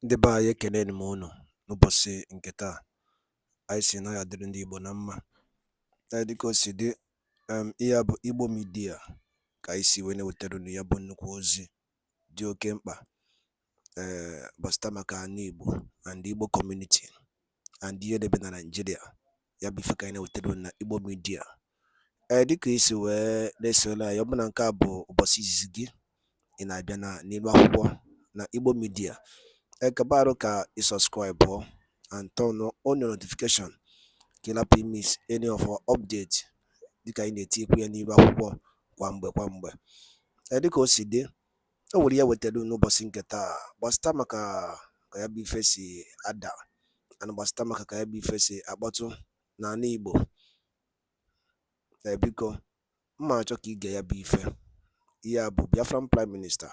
Ndị be anyị, ekeneni m unu n'ụbọchị nke taa. Anyị sị na ọ ya dịrị ndị Igbo na mma. Ee, dịka o si dị, ihe a bụ Igbo Media ka anyị si wee na-ewetara unu ya bụ nnukwu ozi dị oke mkpa gbasata maka ana Igbo and Igbo community and ihe na-eme na Nigeria. Ya bụ ife ka anyị na-ewetara unu na Igbo Media. Ee, dịka i si wee na-esonyere anyị, ọ bụ na nke a bụ ụbọchị izizi gị ị na-abịa na n'elu akwụkwọ na Igbo Media, ekebe arụ ka ị subscribe and turn on your notification ka ị lapụ miss any of our update, dịka anyị na-etikwu ya n'iru akwụkwọ kwa mgbe kwa mgbe. Ee, dịka o si dị, o nwere ihe wetara unu n'ụbọchị nke taa gbasata maka ka ya bụ ife si ada and gbasata maka ka ya bụ ife si akpọtụ n'ala Igbo. Ee, biko, mma achọ ka ige ya bụ ife. Ihe a bụ Biafran Prime Minister,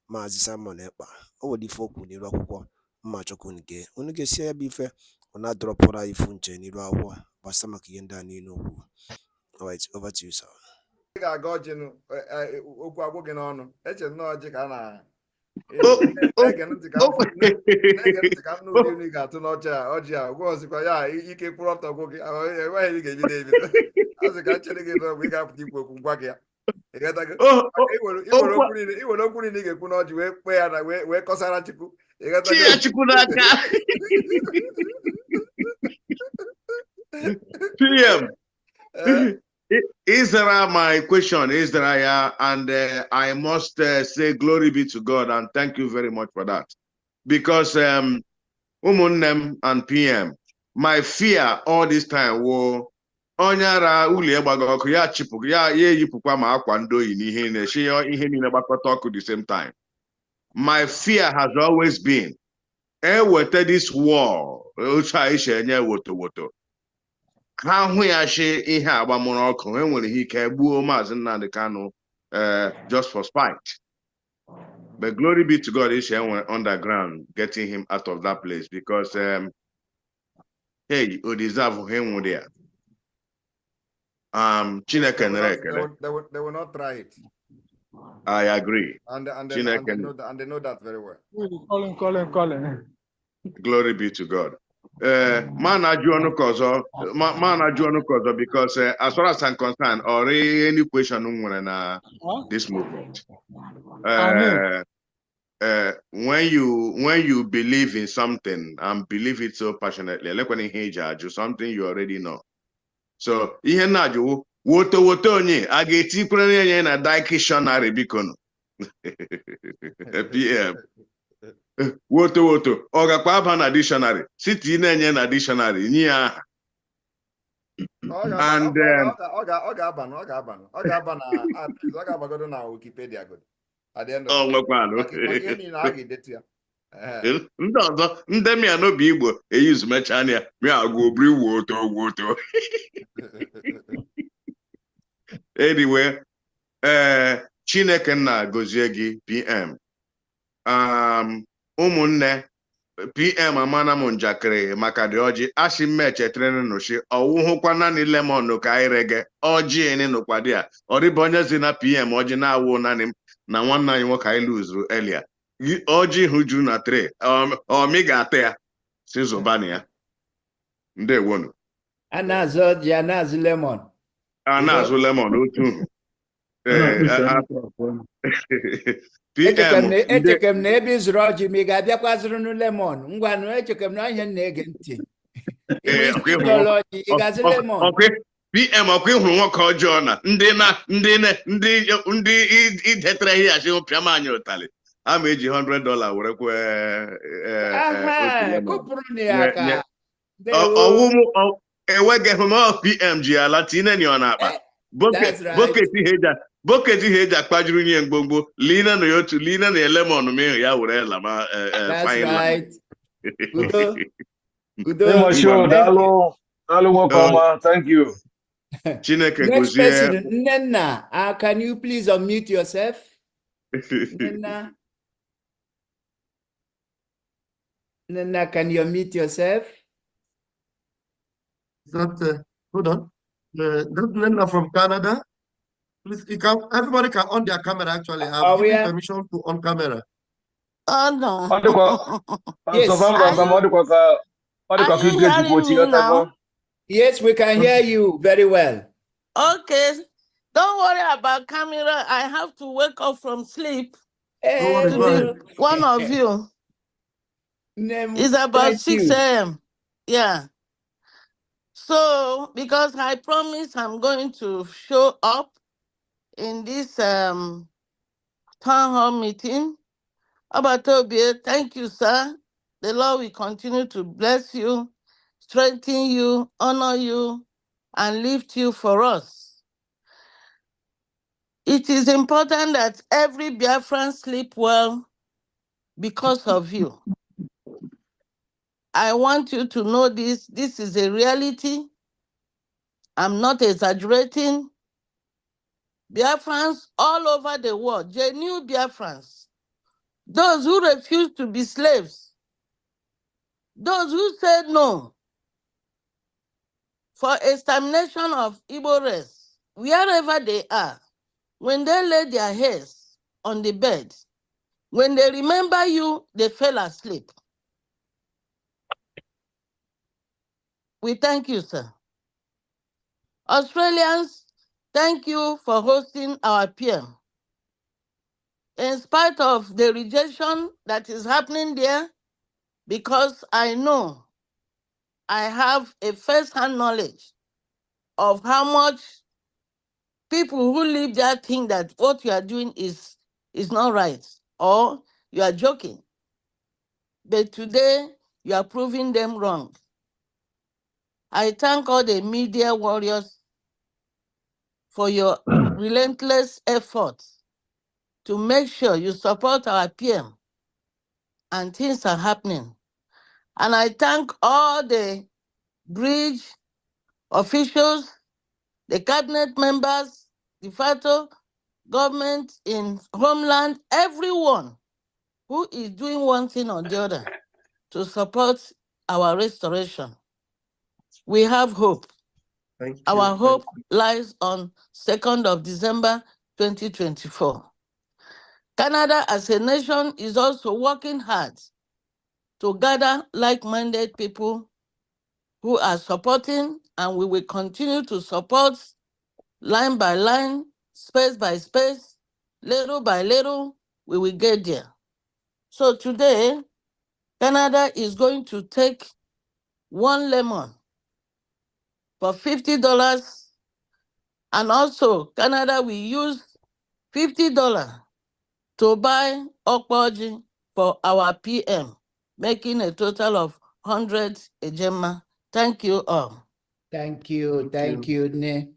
Maazị Simon Ekpa, o nwere ife o kwuru n'iru akwụkwọ mma achọ ka unu gee. Unu gesie ya bụ ife, unu adropụrụ anyị ifu nche n'iru akwụkwọ gbasata maka ihe ndị a niile o kwuru. Alright, over to you, sir. Ị ga-aga ọjị nụ, okwu agwụ gị n'ọnụ. Eche nnọọ ọjị ka a na na-ege ntị ka m na-ege ntị ka m nụ ụdị unu ị ga-atụ n'ọjị a. Ọjị a gwụ ọzịkwa ya ike kwụrụ ọtọ gwụ gị, enweghị ị ga-ebido ebido. Asị ka m chere gị nọ mgbe ị ga-apụta ikwu okwu, ngwa gị ya. Ị ghọtago? Maka iwere okwu niile ị ga-ekwu n'ọjị wee kpee ya na wee kọsara Chukwu. Ị ghọtago? Chi ya Chukwu n'aka. PM, ịzara my question, ịzara ya, and I must say glory be to God and thank you very much for that. Because ụmụnne m and PM, my fear all this time wo onye ara ụlọ ya gbaga ọkụ, ya chịpụ ya, ya eyipụkwa ma akwa ndị oyi n'ihe na-eshi ya, ihe niile gbakọta ọkụ the same time. My fear has always been eweta this war otu a isi enye woto woto, ha hụ ya shi ihe agbamụrụ ọkụ, e nwere ike gbuo Maazị Nnamdi Kanu just for spite. But glory be to God, isi enwere underground getting him out of that place because hey, o deserve ha enwere ya. Chineke nere ekele. They will not try it. I agree. And Chineke. they know that, and they know that very well. Calling, calling, calling. Glory be to God. Ma na-ajụ ọnụ ka ọzọ, ma na-ajụ ọnụ ka ọzọ because as far as I'm concerned, or any question m nwere na this movement. Amen. When you believe in something and believe it so passionately, elekwana ihe iji ajụ something you already know. So ihe na-ajụ, woto woto onye a ga-etikwere ya na dictionary, biko nụ. PM, woto woto ọ gakwa aba na dictionary site na-enye na dictionary nye ya aha? Ọ And ga-aba ọ ga-aba ọ ga-aba na at least ọ ga-abagodo na Wikipedia godo at the end of ọ the day. nwekwanụ Maka ihe niile a ga-edetu ya. Ee. Ndị ọzọ ndị mịa n'obi Igbo eyuzu mechaa ya mịa agwa obiri woto woto. Anyway, ee, Chineke nna gozie gị, PM. Ụmụnne PM, amana m njakịrị maka dị ọjị asị m echetara nụchi ọwụhụkwa naanị lemon ka anyị rege ọjị nụkwa dị a ọ dịbụ onye si na PM ọjị na-awụ naanị m na nwanne anyị nwoke anyị luzuru earlier. Ọjị hụ juru na tray, ọmị ga-ata ya si zụbana ya. Ndewonu. A na-azụ ọjị, a na-azụ lemon. A na-azụ lemon otu. Ee, Echekwa PM m na echekwa m na ebe ị zụrụ ọjị, ma ị ga-abịakwa zụrụ lemon. Ngwanụ, echekwa m na ihe m na-ege ntị. Ee, Ị ọkwa ịhụrụ zụrụ ọjị, ị ga-azụ lemon. ọkwa PM, ọkwa ịhụrụ nwoke ọjọọ na ndị na ndị na ndị ndị idetere ihe asị pịa m anyị ụtalị a ma eji $100 were kwe otu Aha, lemon. kụpụrụ na ya aka. Ndewo. Ọwụ m enweghị m ọ PM ji ala tinye ọ n'akpa That's right. bucket ihe eji akpajuru nye mgbomgbo line na ya otu line na lemon m ịhụ ya were lama That's fine line. right. Udo. Udo. Ịma show, Thank you. daalụ, daalụ nwoke ọma, thank you. Chineke Next gozie. person, Nnenna, can you please unmute yourself? Nnenna. Nnenna, can you unmute yourself? Is that, hold on. That's Nnenna from Canada. Please, you can, everybody can on their camera actually. I've Oh, given yeah. permission to on camera. Oh no. Ọ dịkwa Yes. Pastor Vam Vam Vam, ọ dịkwa ka ọ dịkwa Are ka you ike hearing jikwa ochi me ghọtago. now? Yes, we can hear you very well. Okay. Don't worry about camera. I have to wake up from sleep Don't worry, to go be ahead. one of you. Nne m, It's about thank 6 you. a.m. Yeah. So, because I promise I'm going to show up in this town hall meeting. Abatobie, thank you, sir. The Lord will continue to bless you, strengthen you, honor you, and lift you for us. It is important that every Biafran sleep well because of you. I want you to know this. This is a reality. I'm not exaggerating. Biafrans all over the world, genuine Biafrans, those who refuse to be slaves, those who say no for extermination of Igbo race, wherever they are, when they lay their heads on the bed, when they remember you, they fell asleep. We thank you, sir. Australians, thank you for hosting our PM. In spite of the rejection that is happening there, because I know I have a first-hand knowledge of how much people who live there think that what you are doing is not right or you are joking. But today, you are proving them wrong. I thank all the media warriors for your relentless efforts to make sure you support our PM and things are happening. And I thank all the bridge officials, the cabinet members, de facto government in homeland, everyone who is doing one thing or the other to support our restoration. We have hope. Thank you. Our Thank hope lies on 2nd of December 2024. Canada as a nation is also working hard to gather like-minded people who are supporting, and we will continue to support line by line, space by space, little by little, we will get there. So today, Canada is going to take one lemon for $50. And also Canada will use $50 to buy okpoji for our PM, making a total of 100 ejema. Thank you all. Thank you. Thank Thank you, Nne.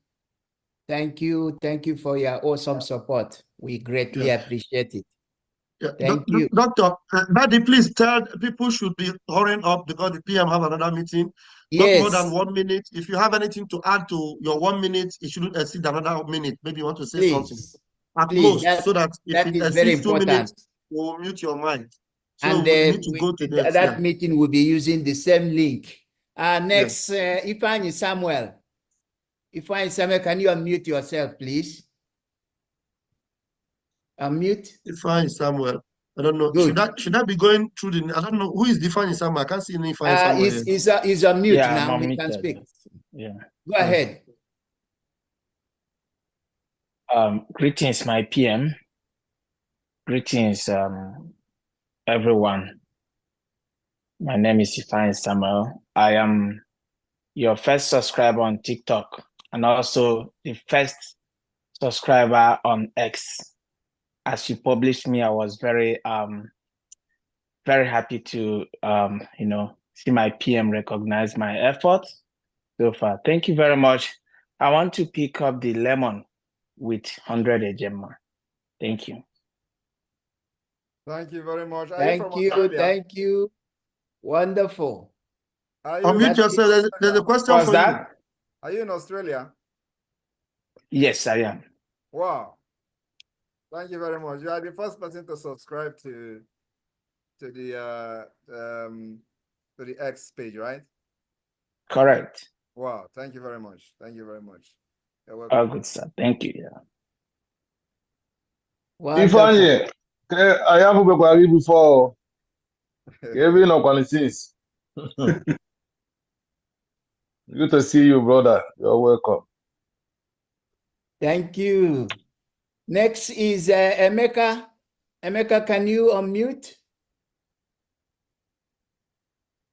Thank you. Thank you for your awesome support. We greatly appreciate it. Yeah, Thank you. Doctor, Daddy, please tell people should be hurrying up because the PM have another meeting. Not more than Yes, 1 minute. If you have anything to add to your 1 minute, it shouldn't exceed another minute. Maybe you want to say something. please. At Please, most, that, so that if that it is very exceeds 2 minutes, important. we'll mute your mic. So And we need to go to that. that Yeah. meeting will be using the same link. Next, Ifeanyi Samuel. Ifeanyi Samuel, can you unmute yourself, please? Unmute. Ifeanyi Samuel. I don't know. Should Good. I be going through the? I don't know who is Ifeanyi Samuel. I can't see any Ifeanyi Samuel here. He's on mute Yeah, I'm now. He can unmuted. speak. Yeah. Go ahead. Greetings, my PM. Greetings, everyone. My name is Ifeanyi Samuel. I am your first subscriber on TikTok and also the first subscriber on X. As you published me, I was very, very happy to, see my PM recognize my efforts so far. Thank you very much. I want to pick up the lemon with 100 Ejema. Thank you. Thank you very much. Are you Thank from you. Australia? Thank you. Wonderful. Are you Unmute That yourself. There's a question What's for you. that? Are you in Australia? Yes, I am. Wow. Thank you very much. You are the first person to subscribe to the to the X page, right? Correct. Wow. Thank you very much. Thank you very much. You're Oh, welcome. good, sir. Thank you. Yeah. Wonderful. Ifeanyi, Ke anyị afụbekwara gị before. Ka ebe ị nọkwanụ since. Good to see you, brother. You're welcome. Thank you. Next is Emeka. Emeka, can you unmute?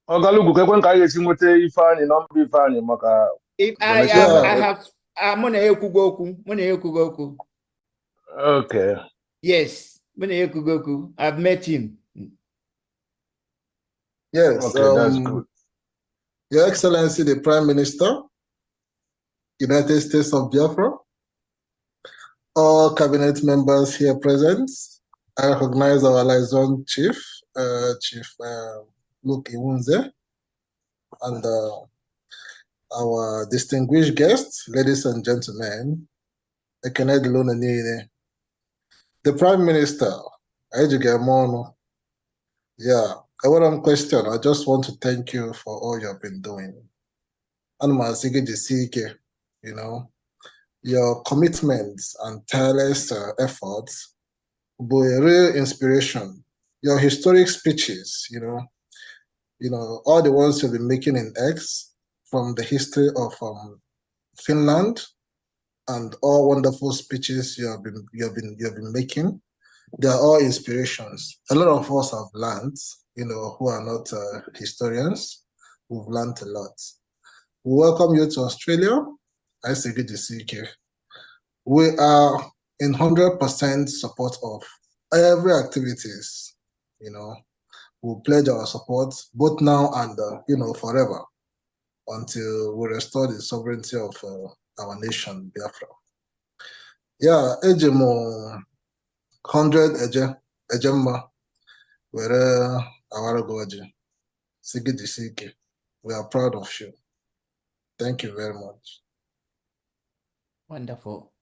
Ọgalugwu ka ekwe ka anyị ga-esi nweta Ifeanyị nọmba Ifeanyị maka If I donation. have, I have, mụ na ya ekwugo okwu. Mụ na ya ekwugo okwu. Okay. Yes, mụ na ya ekwugo okwu. I've met him. Yes, Okay, that's good. Your Excellency, the Prime Minister, United States of Biafra, all cabinet members here present, I recognize our liaison chief, Chief Luke Iwunze, and our distinguished guests, ladies and gentlemen, Ekene dịrị unu niile. The Prime Minister, Ejigemonu, yeah, I want a question. I just want to thank you for all you've been doing. Ana m asị gị jisie ike, your commitments and tireless efforts were a real inspiration. Your historic speeches, all the ones you've been making in X from the history of Finland, and all wonderful speeches you have been making, they are all inspirations. A lot of us have learned, who are not historians, we've learned a lot. We welcome you to Australia. I say good to see you. We are in 100% support of every activities, We'll pledge our support both now and, forever until we restore the sovereignty of our nation, Biafra. Yeah, eji m 100 eje, ejemma, were awara gị ọjị. Sị gị jisie ike. We are proud of you. Thank you very much. Wonderful.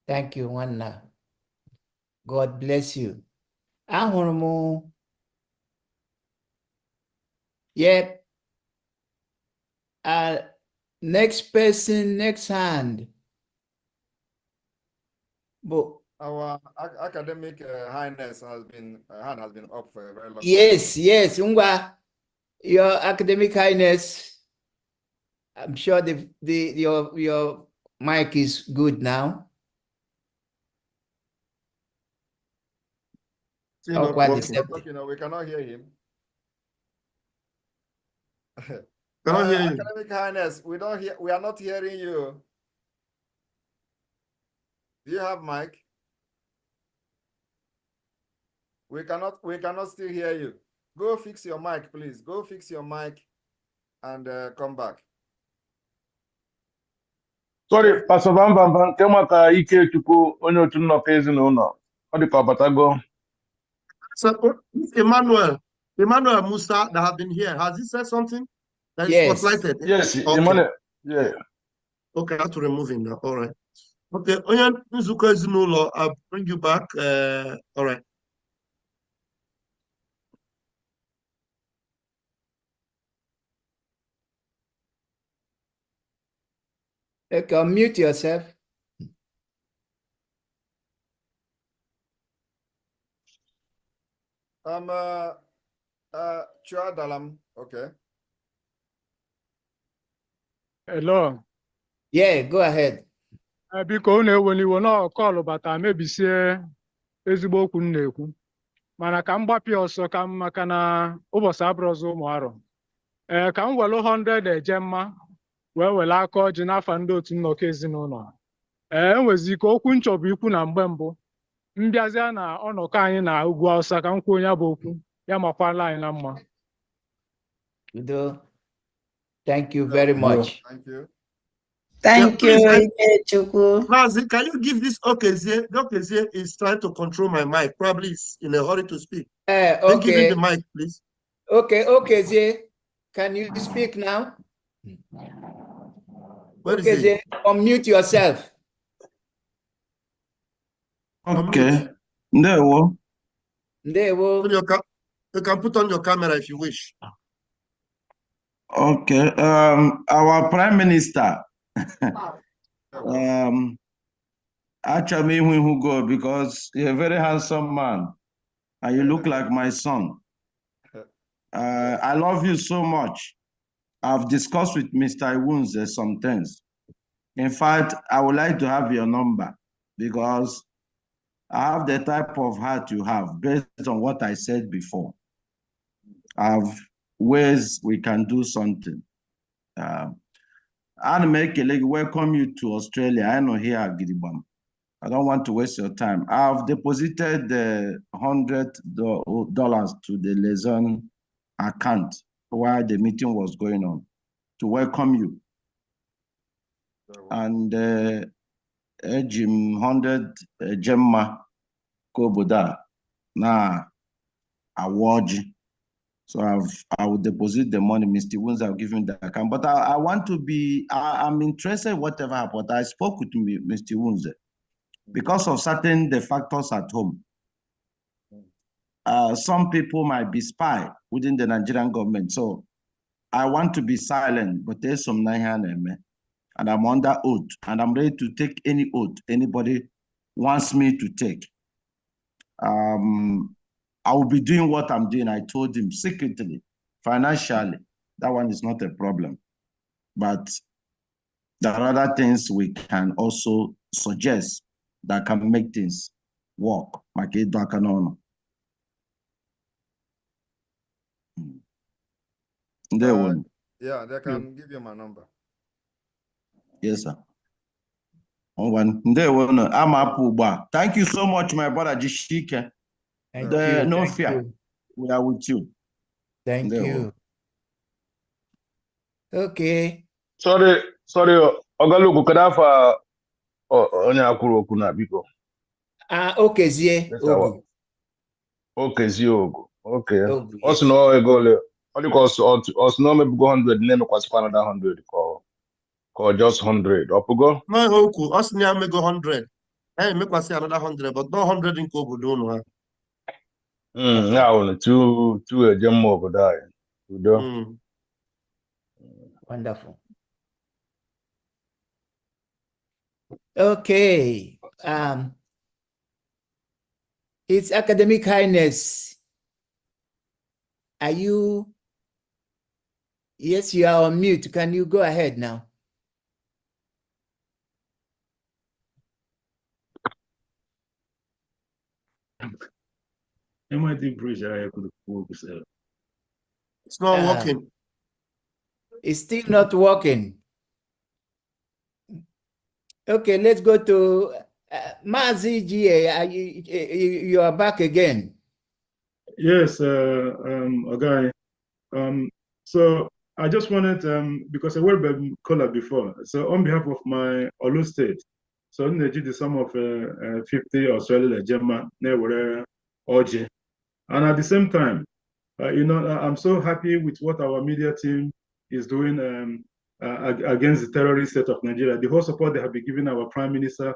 Thank you, Nwanna. God bless you. Ahụrụ m. Yep. Next person, next hand. But Our academic highness has been hand has been up for a very long time. Yes, Ngwa, your academic highness. I'm sure the your mic is good now. Still not Ọkwa working. deceptive. You know, we cannot hear him. Cannot hear you. Academic highness, we don't hear. We are not hearing you. Do you have mic? We cannot. We cannot still hear you. Go fix your mic, please. Go fix your mic, and come back. Sorry, Pastor Van Van Van, nke maka Ikechukwu, onye otu nnọkọ ezinụlọ. Ọ dị ka ọ batago. So, Emmanuel Musa that have been here, has he said something? That is Yes. spotlighted? Yes, Okay. Emmanuel. Yeah. Okay, I have to remove him now. All right. Okay, onye nzukọ ezinụlọ, I'll bring you back. All right. Okay, unmute yourself. Chuadalam. Okay. Hello. Yeah, go ahead. Biko unu ewela iwe na call bata mebisie ezigbo okwu m na-ekwu, mana ka m gbapịa ọsọ ka m maka na ụbọchị abụrụ ọzọ ụmụ arọ. Ee, ka m welu 100 eje mma wee were aka ọjị n'afa ndị otu nnọkọ ezinụlọ. Ee, enwezi ike okwu m chọbụ ikwu na mgbe mbụ mbịazịa na ọnọkọ anyị na ugwu Awụsa ka m kwuo ya bụ okwu ya makwala anyị na mma. Udo. Thank you very much. Thank you. Thank you, Please, Ikechukwu. Mazi, can you give this Okezie? Okezie is trying to control my mic. Probably is in a hurry to speak. Then give him Okay. the mic, please. Okay, Okezie, can you speak now? Where is he? Okezie, unmute yourself. Okay. Ndewo. Ndewo. You can put on your camera if you wish. Okay. Our Prime Minister. Achọrọ m ịhụ ihu go because you're a very handsome man and you look like my son. I love you so much. I've discussed with Mr. Iwunze some things. In fact, I would like to have your number because I have the type of heart you have based on what I said before. I have ways we can do something. Ana m ekele gị, welcome you to Australia. I know here at Gidigbam. I don't want to waste your time. I've deposited the $100 to the liaison account while the meeting was going on to welcome you. And eji m 100 ejemma ka obodo a na awa ọjị. So I will deposit the money. Mr. Wunz, I'll give him the account. But I want to be, I'm interested in whatever happened. I spoke with Mr. Wunze because of certain the factors at home. Some people might be spy within the Nigerian government. So I want to be silent, but there's some and I'm under oath, and I'm ready to take any oath anybody wants me to take. I will be doing what I'm doing. I told him secretly, financially, that one is not a problem. But there are other things we can also suggest that can make things work. Maka ịdọ aka n'ọnụ. Ndewo. Yeah, they can give you my number. Yes, sir. Ngwa, ndewo nụ. Ama apụ ugbu a. Thank you so much, my brother Jishike. Thank you. No Thank fear. you. We are with you. Thank Ndewo. you. Okay. Sorry, sorry, Ogalugu, kedu afa onye a kwuru okwu na biko? Okezie Yes, our- Ogu. Okezie Ogu. Okay. Ogu, Ọ sị na ọ ego ole? Ọ dị ka ọ sị na o mebugo 100 na-emekwasịkwa another 100 ka ọ just 100. Ọ pụgo? No, ihe okwu, ọ sị na ya mego 100. Ya emekwasị another 100, but not 100 nke obodo unu ha. Ya wụ na two eje mma obodo anyị. Udo. Wonderful. Okay. His Academic Highness, are you? Yes, you are on mute. Can you go ahead now? MIT Bridge, I could work. It's not working. It's still not working. Okay, let's go to Mazi GA. You are back again. Yes, Ogai. So I just wanted, because I worked with Kola before, so on behalf of my Olu State, so I did the sum of 50 Australia Gemma, Oji. And at the same time, I'm so happy with what our media team is doing against the terrorist state of Nigeria. The whole support they have been giving our prime minister,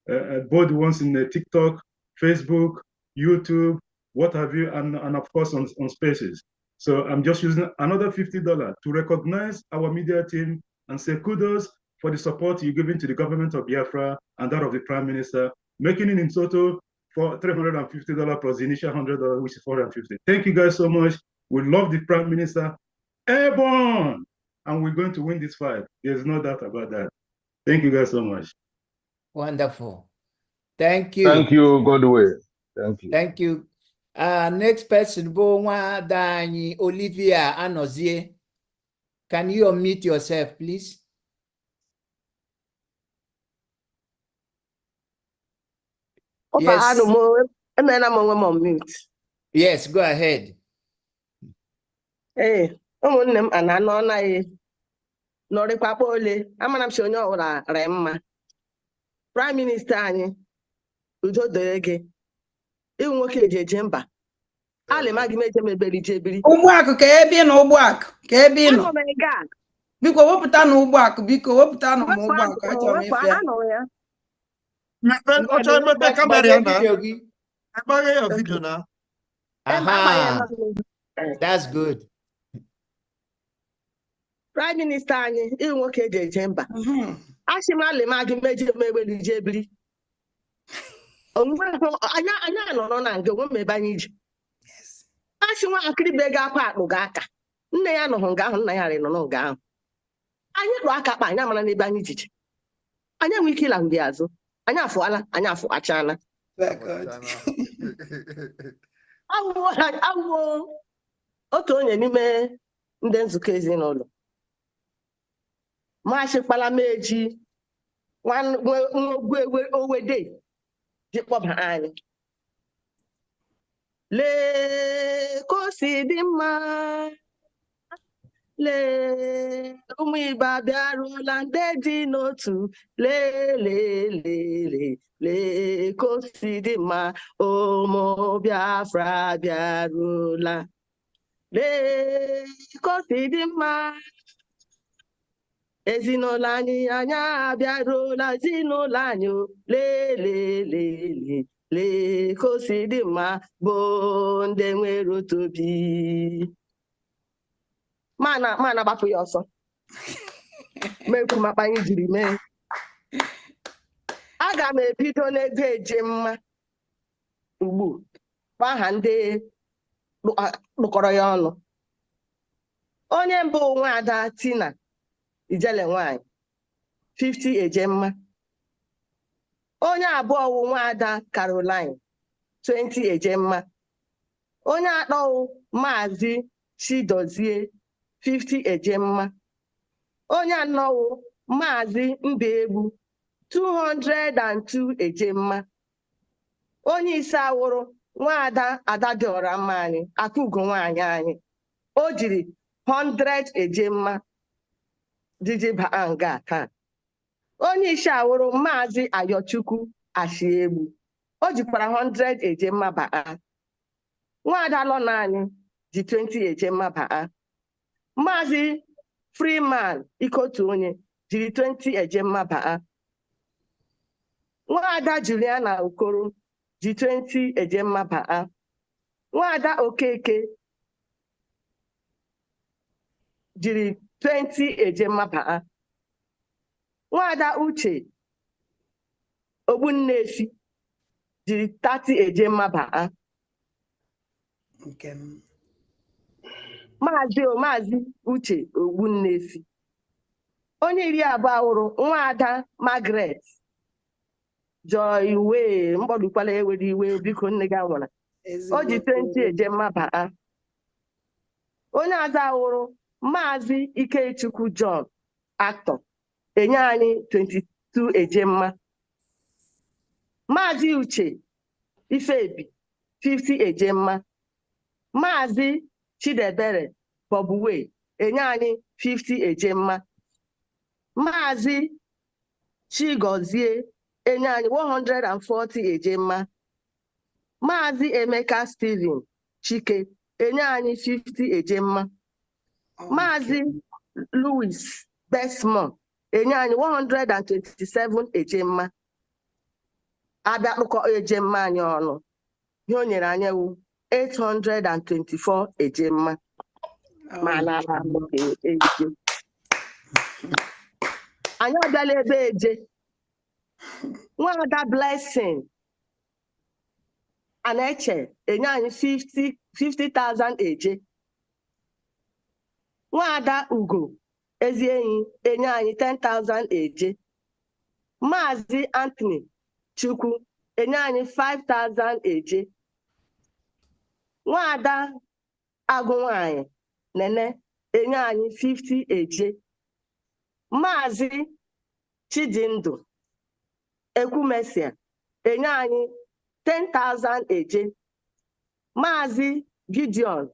both the ones in the TikTok, Facebook, YouTube, what have you, and of course on Spaces. So I'm just using another $50 to recognize our media team and say kudos for the support you're giving to the government of Biafra and that of the prime minister, making it in total for $350 plus the initial $100, which is $450. Thank you guys so much. We love the prime minister. Airborne! And we're going to win this fight. There's no doubt about that. Thank you guys so much. Wonderful. Thank you. Thank you, Godwin. Thank you. Thank you. Next person, bụ nwada anyị Olivia Anozie. Can you unmute yourself, please? Yes. Emeela m onwe m unmute. Yes, go ahead. Ee, ụmụnne m a na-anọ anaghị nọrịkwa kpa ole amara m si onye ọbụla ree mma. Prime Minista anyị, udo dịrị gị. Ịwụ nwoke eji eje mba. Alị ma gị meje m eberi je ebiri. Ụgbọakụ ka ebe ị nọ, ụgbọakụ ka ebe ị nọ. Anọ m ege a. Biko wepụta na ụgbọakụ, biko wepụta na m ụgbọakụ, achọrọ m Wepụ ife ya. anọ ya. Ọ chọrọ mmepe kamera ya na. Agbaghe ya vidio na. Aha, that's good. Prime Minista anyị, ịwụ nwoke eji eje mba. Asị m alị ma gị meje m eberi je ebiri. Onweghị anyị anọrọ na nga onwe m ebe anyị ji asị nwatakịrị be ga akwa akpụ ga aka nne ya nọhụ nga ahụ, nna ya rị nọ nga ahụ. Anyị kpụ aka kpa anyị amara n'ebe anyị jiji, anyị enwe ike ịlahụli azụ, anyị afụala, anyị afụachana. Awụwo otu onye n'ime ndị nzukọ ezinụlọ machịkpala m eji nwogwu owede ji kpọba anyị. Lee ka o si dị mma, lee ụmụ Igbo abịarụla ndị dị n'otu, lee lee lee lee lee ka o si dị mma, ụmụ Biafra abịarụla, lee ka o si dị mma, ezinụlọ anyị anyị abịarụla, ezinụlọ anyị lee lee lee lee lee ka o si dị mma bụ ndị nwere otu obi. Mana gbapụ ya ọsọ mekwu maka anyị jiri mee. Aga m ebido n'ego eje mma ugbu aha ndị kpụkọrọ ya ọnụ. Onye mbụ nwaada Tina Ijele nwanyị 50 ejemma. Onye abụọ wụ nwaada Caroline 20 ejemma. Onye atọ wụ Maazị Chidozie 50 ejemma. Onye anọ wụ Maazị Mbaegbu 202 ejemma. Onye ise awụrụ nwaada Adadiora mma anyị, Akugo nwaanyị anyị, o jiri 100 ejemma jiji baa nga taa. Onye isi awụrụ Maazị Ayochukwu Ashiegbu, o jikwara 100 ejemma baa. Nwaada Lọna anyị ji 20 ejemma baa. Maazị Freeman Ikotu onye jiri 20 ejemma baa. Nwaada Juliana Okoro ji 20 ejemma baa. Nwaada Okeke jiri 20 ejemma baa. Nwaada Uche Ogbunnefi jiri 30 ejemma baa. Maazị Uche Ogbunnefi. Onye iri abụọ awụrụ nwaada Margaret Joy wee mkpọdukwala ewere iwe biko nne gị anwụra. O ji 20 ejemma baa. Onye aza awụrụ Maazị Ikechukwu John actor enye anyị 22 ejemma. Maazị Uche Ifebi 50 ejemma. Maazị Chidebere Bobuwe enye anyị 50 ejemma. Maazị Chigozie enye anyị 140 ejemma. Maazị Emeka Stephen Chike enye anyị 50 ejemma. Maazị Louis Besmond enye anyị 127 ejemma. Abịa kpụkọ ejemma anyị ọnụ, ihe o nyere anyị wụ 824 ejemma. Ma n'ala eje anyị abịala ebe eje. Nwaada Blessing Anaeche enye anyị 50,000 eje. Nwaada Ugo Ezienyi enye anyị 10,000 eje. Maazị Anthony Chukwu enye anyị 5,000 eje. Nwaada Agụ nwanyị Nene enye anyị 50 eje. Maazị Chidindu Ekwumesia enye anyị 10,000 eje. Maazị Gideon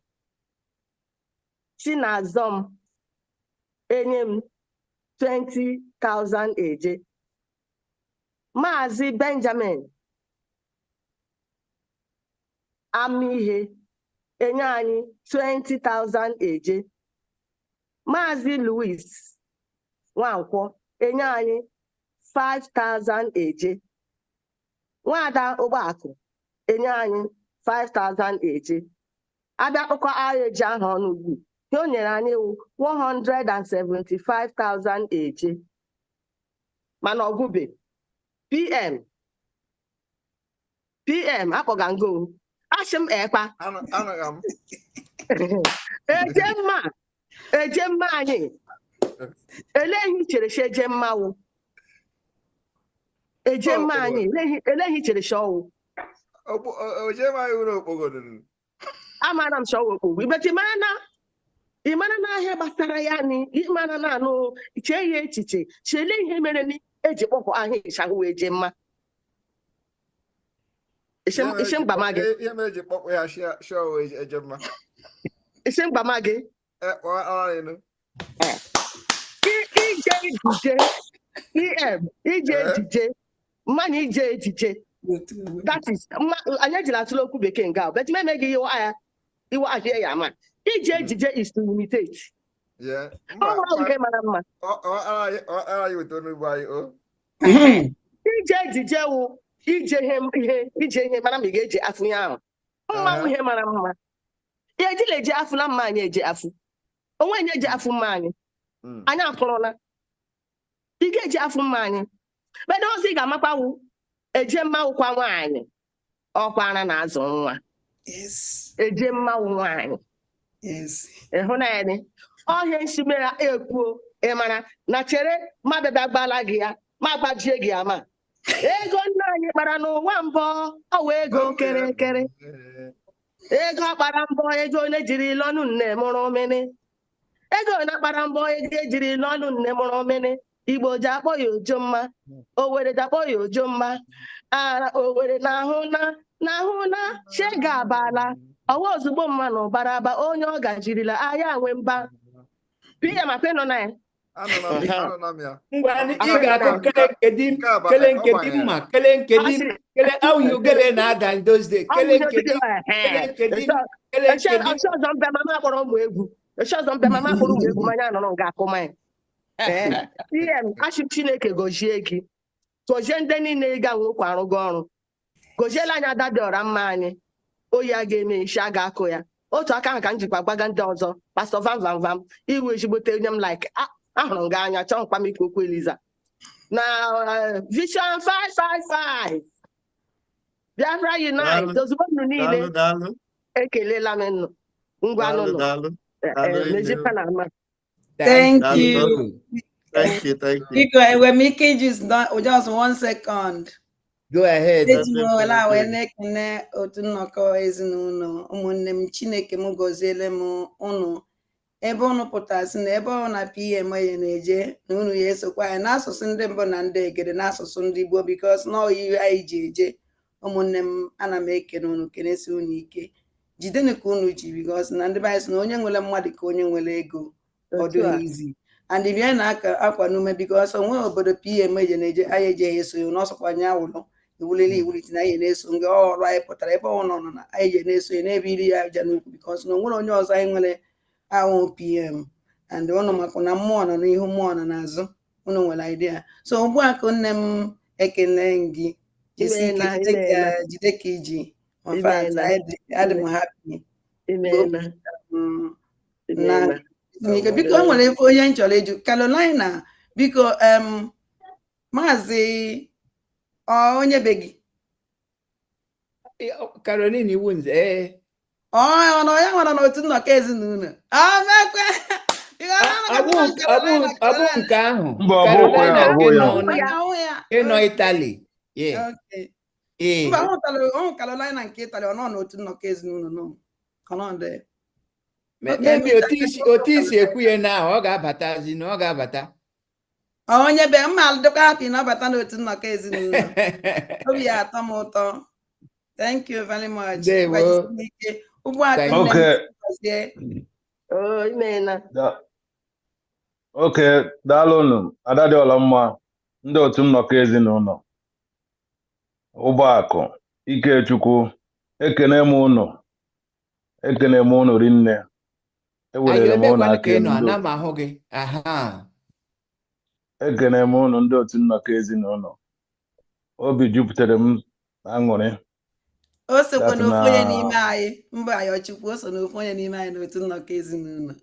Chinazọm enye m 20,000 eje. Maazị Benjamin Amihe enye anyị 20,000 eje. Maazị Louis Nwankwọ enye anyị 5,000 eje. Nwaada Ụgbọakụ enye anyị 5,000 eje. Abịa kpụkọ agha eje ahụ ọnụ ugbu, ihe o nyere anyị wụ 175,000 eje. Mana ọgwụbe PM PM akpọga ngo asị m ekpa. Anụghị m. Ejemma, ejemma anyị, elee ihe i chere si ejemma wụ? Ejemma anyị, elee ihe i chere si ọwụ? Ojemma anyị wuru okpogodo. Amara m si ọwụ okpogbo ibeti mara na ị mara na ahịa gbasara ya ni ị mara na anụ chee ya echiche, chelee ihe mere ni eji kpọpụ ahịa ịchahụ wee jee mma. Isi mgbama gị. Ihe mere eji kpọpụ ya shia ejemma. Isi mgbama gị. Ije ejije em ije ejije mmanya ije ejije, that is anyị ejila atụle okwu bekee nga, but m emeghị iwe ahịa iwe ahịa ya ama ije ejije is to imitate. Ọ nke mara mma. Ije ejije wụ ije ihe ije ihe mara ma ị ga-eji afụ ya ahụ mmanwụ ihe mara mma ya ejila eji afụ na mma anyị eji afụ onwe anyị eji afụ mma anyị anyị atụrụla ị ga-eji afụ mma anyị bedị ọzọ ị ga-amakwawu eje mmanwụ kwa nwaanyị ọkwara na-azụ nwa eje mmanwụ nwaanyị ịhụnanya ọhịa nsi mere ekwuo ị mara na chere ma bịa gbala gị ya ma gbajie gị ama ego nna anyị kpara n'ụwa mbọ ọwa ego kịrịkịrị ego kpara mbọ ego onye jiri lọnụ nne mụrụ mmiri ego na kpara mbọ ego ejiri lọnụ nne mụrụ mmiri Igbo ji akpọ ya ojomma, Owere ji akpọ ya ojomma, ara Owere na-ahụ na na-ahụ na shega abala ọwa ozugbo mma na ụbara aba onye ọ gajirila ahịa nwe mba PM akwa nọ na ya. Ngwa ị ga-akụ kele nke dị mma, kele nke dị kele awụ gele na-ada in those days, kele nke dị kele nke dị kele nke dị. Ọchị ọzọ mbe mama akpọrọ ụmụ egwu, ọchị ọzọ mbe mama akpọrọ ụmụ egwu manya nọrọ nga akụ manya. PM achị Chineke gọzie gị, gọzie ndị niile ị ga nwekwa arụgo ọrụ, gọziela anyị ada dị ọra mma anyị, oyi a ga-eme isi a ga-akụ ya. Otu aka ahụ ka m jikwa gbaga ndị ọzọ, Pastọ Vam Vam Vam, iwu ezigbote onye m like ahụrụ m gị anya chọọ nkwa m ikwu okwu Eliza na Vision 555 Biafra Unite ozugbo unu niile ekelela m nnụ ngwa nụnụ mejikwa na ama. Thank you. Thank you, thank you. Biko, enwere m ike iji just 1 second. Go ahead. Eji m ohere a wee na-ekene otu nnọkọ ezinụlọ ụmụnne m. Chineke m gọziele m unu ebe unu pụtasị na ebe ọ na PM ya na-eje na unu ya esokwa anyị n'asụsụ ndị mbụ na ndị egede n'asụsụ ndị Igbo because na ihe anyị ji eje. Ụmụnne m, ana m ekene unu, kenesi unu ike, jidenu ka unu ji because na ndị be anyị sị na onye nwere mmadụ ka onye nwere ego ọ dịghị izi and bịa na akwa n'ume because onwe obodo PM eje na-eje anyị ejeghị eso ya n'ọsọkwa anyị awụlọ iwulili iwulite na anyị na-eso nga ọrụ anyị pụtara ebe ọ nọ na anyị je na-eso ya n'ebe iri ya aja n'ukwu because na onwere onye ọzọ anyị nwere ahụ PM and ụnụ maka na mmụọ nọ n'ihu mmụọ nọ n'azụ unu nwere idea. So ugbu a ka nne m ekele gị, jisi ike, jide ka iji. In fact, adị m happy na biko o nwere ife onye m chọrọ ịjụ Carolina, biko maazị onye be gị Caroline Iwunze. Ọ nọ ya nwere n'otu nnọkọ ezinụlọ Ọ bụ nke ahụ Carolina nke nọ Italy. Mba, ọ Carolina nke Italy ọ nọ n'otu nnọkọ ezinụlọ nọ ọ nọ dị. Maybe otu isi ekwu ya na ọ ga-abatazi na ọ ga-abata. Onye be mma dịkwa happy na ọbata n'otu nnọkọ ezinụlọ, obi ya atọ m ụtọ. Thank you very much. Ugbu a Okay, daalụnụ ada dị ọla mma, ndị otu nnọkọ ezinụlọ Ụgbọakụ Ikechukwu, ekene m unu, ekene m unu rinne. Ewerere m unu aka elu. Ekene m unu ndị otu nnọkọ ezinụlọ, obi jupụtara m aṅụrị. O sokwa n'ofu onye n'ime anyị mba Ayochukwu, o so n'ofu onye n'ime anyị n'otu nnọkọ ezinụlọ.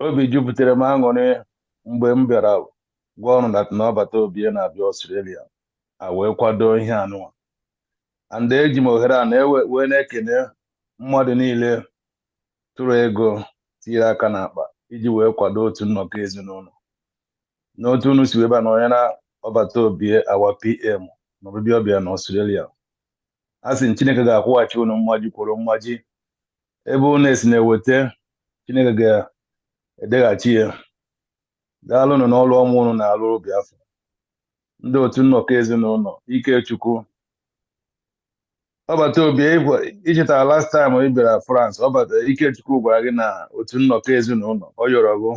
Obi jupụtara m aṅụrị mgbe m bịara gwa ọrụ na ọbata obi na-abịa Australia a wee kwado ihe anụwa. And eji m ohere a na-ewe wee na-ekene mmadụ niile tụrụ ego, tinyere aka n'akpa iji wee kwado otu nnọkọ ezinụlọ n'otu unu si wee bịa na onye na ọbata obi our PM na ọbịbịa ọbịa na Australia. A sị m Chineke ga-akwụghachi unu mmaji kwuru mmaji. Ebe unu esi na-eweta, Chineke ga-edeghachi ya. Daalụnụ n'ọrụ ọma unu na-alụrụ Biafra. Ndị otu nnọkọ ezinụlọ, Ikechukwu, ọbata obi, ichetara last time ị bịara France, ọbata Ikechukwu gwara gị na otu nnọkọ ezinụlọ ọ yọrọ gụ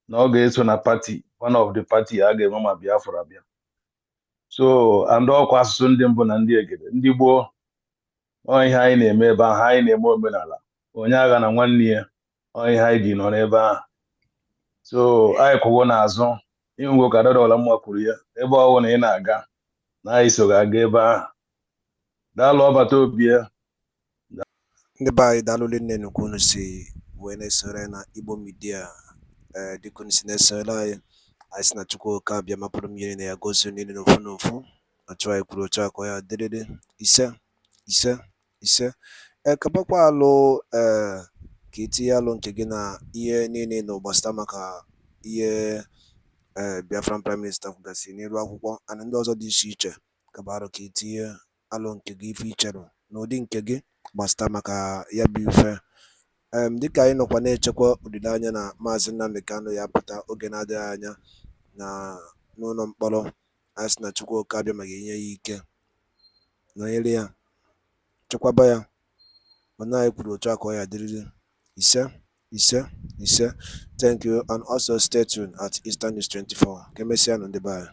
na ọ ga-eso na party, one of the party a ga-eme ma Biafra bịa. So and ọkwa asụsụ ndị mbụ na ndị egede ndị gboo, ọ ihe anyị na-eme ebe ahụ, anyị na-eme omenala onye agha na nwanne ya, ọ ihe anyị ji nọ n'ebe ahụ. So anyị kwụgo n'azụ ịhụgo ka Dọdọla mma kwuru ya, ebe ọ bụla ị na-aga na anyị so ga-aga ebe ahụ. Daalụ, ọbata obi ya. Ndị be anyị, daalụ nne nnukwu unu si wee na-esore na Igbo Media. Ee, dịka unu si na-esore anyị, anyị sị na Chukwu oke abịa mapụrụ mmiri na ya gozie unu niile n'ofu n'ofu. Otu anyị kwuru, otu a ka ọ ya dịrịrị. Ise, ise, ise. Ee, kabakwa alụ, ee, ka itinye alụ nke gị na ihe niile nọ gbasara maka ihe ee Biafran Prime Minister kwugasị n'elu akwụkwọ and ndị ọzọ dị iche iche. Kabarụ ka itinye alụ nke gị, ife icherụ n'ụdị nke gị gbasara maka ya bụ ife. Dịka anyị nọkwa na-echekwa olileanya na Maazị Nnamdi Kanu ya apụta oge na-adịghị anya na n'ụlọ mkpọrọ, anyị sị na Chukwu oke abịa ma ga-enye ya ike, nọnyere ya, chekwaba ya. Mana anyị kwuru, otu a ka ọ ya dịrịrị. Ise, ise, ise. Thank you and also stay tuned at Eastern News 24. Ka emesịa nụ, ndị be anyị.